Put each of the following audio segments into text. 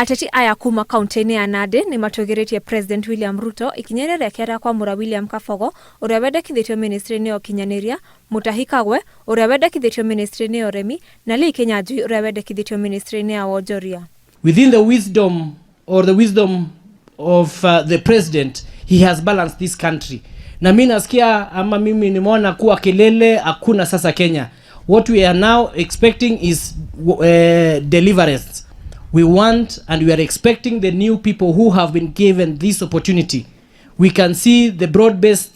Ateti aya kuma kaunti-inĩ ya Nandi nĩ matũgĩrĩtie President William Ruto ikinya-inĩ rĩake rĩa kwamũra William Kabogo ũrĩa wendekithĩtio ministry-inĩ ya ũkinyanĩria, Mutahi Kagwe ũrĩa wendekithĩtio ministry-inĩ ya ũrĩmi na Lee Kinyanjui ũrĩa wendekithĩtio ministry-inĩ ya wonjoria. Within the wisdom or the wisdom of the president, he has balanced this country. Na mimi nasikia ama mimi nimeona kuwa kelele hakuna sasa Kenya. What we are now expecting is deliverance. We want and we are expecting the new people who have been given this opportunity. We can see the broad-based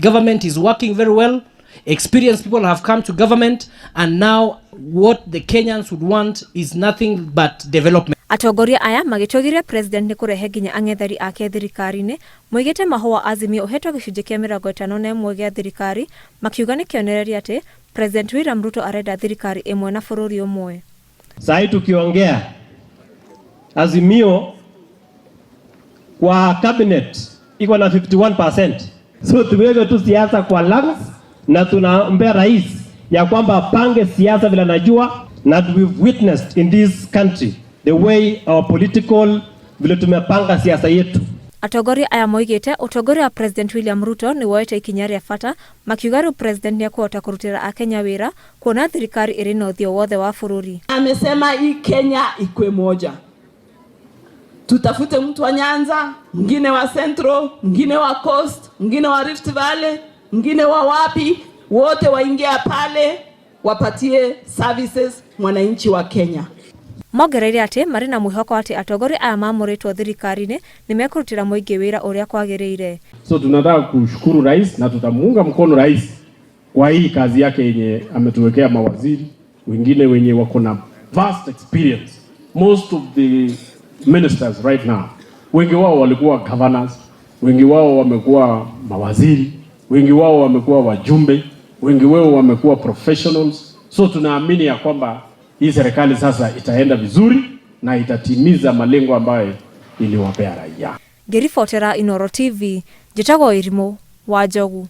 government is working very well. Experienced people have come to government, and now what the Kenyans would want is nothing but development. Atongoria aya magĩtũgĩria president nĩ kũrehe nginya ang'etheri ake thirikari-inĩ moigĩte mahũa Azimio ũhetwo gĩcunjĩ kĩa 51 gĩa thirikari makiuga nĩ kĩonereria atĩ President William Ruto arenda thirikari ĩmwe na bũrũri ũmwe. Saa hii tukiongea Azimio kwa cabinet iko na 51%. So tuweke tu siasa kwa lungs na tunaombea rais ya kwamba apange siasa vile anajua, na we've witnessed in this country the way our political vile tumepanga siasa yetu. Atongoria aya moigĩte ũtongoria wa President William Ruto nĩ woete ikinya rĩa bata makiuga rĩu President nĩ ekũhota kũrutĩra akenya wĩra kuona thirikari ĩrĩ na ũthiũ wothe wa bũrũri. Amesema hii Kenya ikwe moja, tutafute mtu wa Nyanza, mwingine wa Central, mwingine wa Coast, mwingine wa Rift Valley, mwingine wa wapi, wote waingia pale wapatie services mwananchi wa Kenya. Mongereire atĩ marĩ na mwĩhoko atĩ atongoria aya mamũrĩtwo thirikari-inĩ nĩ mekũrutĩra mũingĩ wĩra ũrĩa kwagĩrĩire. So tunataka kushukuru rais na tutamuunga mkono rais kwa hii kazi yake yenye ametuwekea mawaziri wengine wenye wako na vast experience. Most of the ministers right now, wengi wao walikuwa governors, wengi wao wamekuwa mawaziri, wengi wao wamekuwa wajumbe, wengi wao wamekuwa professionals. So tunaamini ya kwamba hii serikali sasa itaenda vizuri na itatimiza malengo ambayo iliwapea raia. Ngĩribotera Inooro TV, njĩtagwo Irimũ wa Njogu.